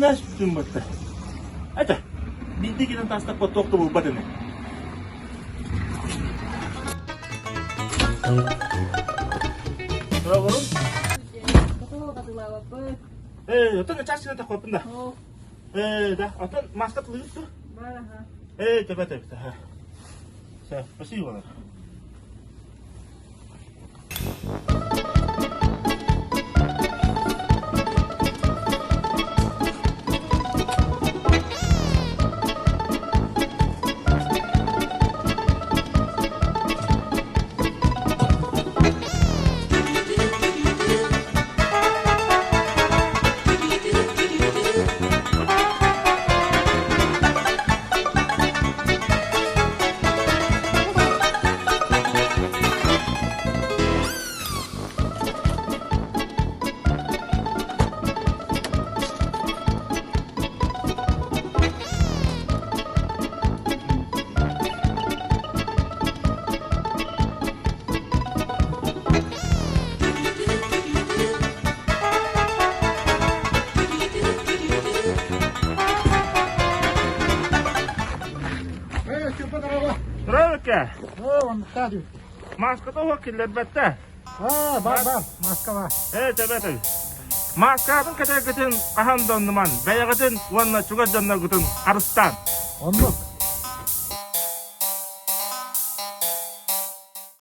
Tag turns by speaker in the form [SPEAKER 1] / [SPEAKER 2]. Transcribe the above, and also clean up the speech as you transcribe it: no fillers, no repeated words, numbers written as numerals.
[SPEAKER 1] Тыыннаах сүтүм батта. Ата, биирдэ кэлэн таастаппа туох да буолбат ини. Дорооборун. Ээ, оттон чаас гына тахпаппын да. Ээ, да, оттон маска тылыгыт дуо? Ээ, төбө төбө. Все, спасибо. Здравствуйте. Маска того киллэрбэттэ.
[SPEAKER 2] Аа, бар, бар, маска бар.
[SPEAKER 1] Ээ, төбөтүн. Маскаатын кэтэргитин хаһан да оннуман, бэйэҕитин уонна чугас дьонноргутун харыстаан.
[SPEAKER 2] Оннук.